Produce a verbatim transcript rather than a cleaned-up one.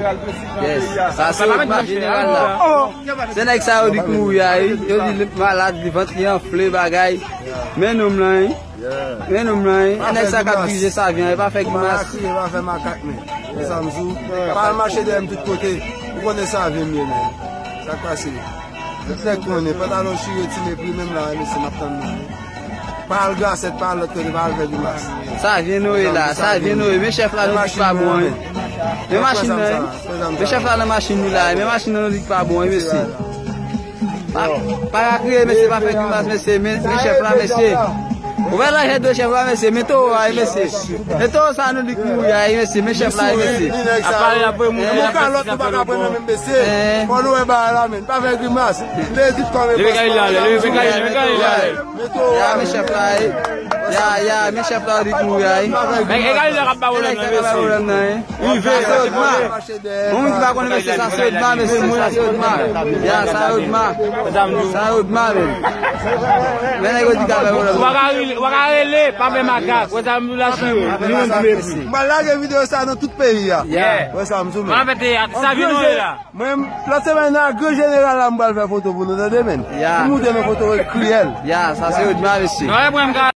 Yes. Sa se Odma jeneral la. Se nèg sa yo di k mouri a, wi. Yo di li malad, li vant li anfle bagay. Men nonm lan, wi. Men nonm lan, wi. E nèg sa k ap dirije Savyen an, e pa fè grimas. Pa kriye, pa fè makak, men. Men sa m di w, pa al mache dèyè m tout kote. Ou konnen Savyen m ye, men. Sa k pase? Tout nèg konnen, pantalon chire, ti mepri, menm la, mesye, m ap tann nou. Pa al Grasèt, pa al lòt kote, pa al fè grimas. Savyen nou ye la, Savyen nou ye. Men chèf la nou di k pa bon, wi. Men machin nan, wi. Men chèf la nan machin li la, wi. Men machin nan nou di k pa bon, wi, mesye. Pa, pa ka kriye, mesye, pa fè grimas, mesye. Men, men chèf la, mesye. Ou wè lajè de chèf la, mesye. Men towo a, wi, mesye. Men towo sa nou di k mouri a, wi, mesye. Men chèf la, wi, mesye. Ap pale, ap pale, moun. Yon kalòt nou pa ka pran nan men, mesye. Fò nou wè bagay la, men. Pa fè grimas. Lè di kòm e pòs. Leve kay la, leve kay la, leve kay la. Ya, men chèf la, wi. Ya, ya, men chèf la, di k mouri a, wi. Men e kay la k ap ba pwoblèm nan, mesye. Rive, sa se Odma. Moun ki pa konnen, mesye, sa se Odma, mesye, sa se Odma. Ya, sa se Odma. Sa se Odma, men. Men nèg yo di k ap fè pwoblèm. Ou pa ka rele, ou pa ka rele, pa fè makak. Wè sa m di w la, chire. Ni yon mepri. M pral lage videyo sa nan tout peyi a. Yeah. Wè sa m di w, men. Mwen fè teyat, sa vin nou la. Mwen, lòt semèn nan, gran jeneral la, m pral fè foto pou nou, tande, men. Ya. Pou montre nou foto kriyèl. Ya, sa se Odma, mesye. Non, e mwen, m ka